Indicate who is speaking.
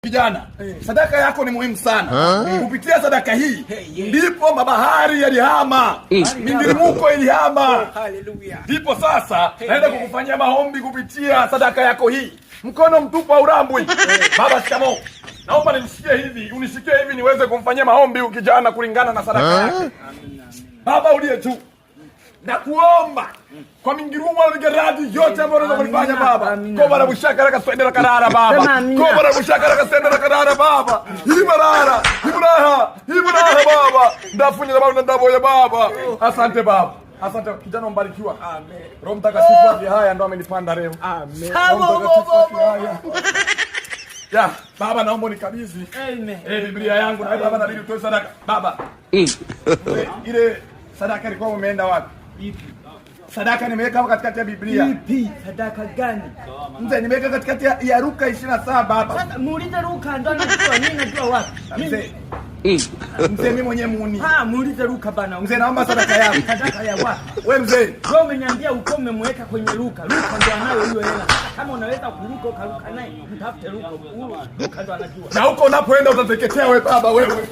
Speaker 1: Kijana, sadaka yako ni muhimu sana. Kupitia sadaka hii ndipo mabahari yalihama, mindirimuko ilihama. Ndipo sasa naenda kukufanyia maombi kupitia sadaka yako hii. Mkono mtupu haurambwi. Baba, shikamoo. Naomba nimshikie hivi, unishikie hivi niweze kumfanyia maombi huyu kijana kulingana na sadaka yake. Baba uliye juu, nakuomba kwa mingirumo na migeradi yote ambayo unaweza kulifanya Baba. Kobara bushaka raka sendera karara Baba. Kobara bushaka raka sendera karara Baba. Hibarara, hiburaha, hiburaha Baba. Ndafunya baba na ndaboya Baba. Asante Baba. Asante kijana, mbarikiwa. Amen. Roho Mtakatifu aliye haya ndo amenipanda leo. Amen. Roho Mtakatifu aliye haya. Ya, Baba naomba unikabidhi.
Speaker 2: Amen.
Speaker 1: Eh, Biblia yangu na wewe Baba nabidi utoe sadaka. Baba. Ile sadaka ilikuwa umeenda wapi?
Speaker 2: Ipi?
Speaker 1: Sadaka nimeweka hapo katikati ya Biblia.
Speaker 2: Ipi? Sadaka gani?
Speaker 1: Mzee, nimeweka katikati ya Luka 27 hapa.
Speaker 2: Sasa muulize Luka ndo anajua, mimi najua wapi.
Speaker 1: Mzee. Mzee, mimi mwenyewe muuni.
Speaker 2: Ha, muulize Luka bana.
Speaker 1: Mzee, naomba sadaka yangu.
Speaker 2: Sadaka ya wapi?
Speaker 1: We mzee,
Speaker 2: Wewe umeniambia uko umemweka kwenye Luka. Luka ndo anayo hiyo hela. Sasa kama unaweza kuruka ukaruka naye, mtafute Luka. Huyo Luka ndo anajua.
Speaker 1: Na huko unapoenda utateketea we baba wewe.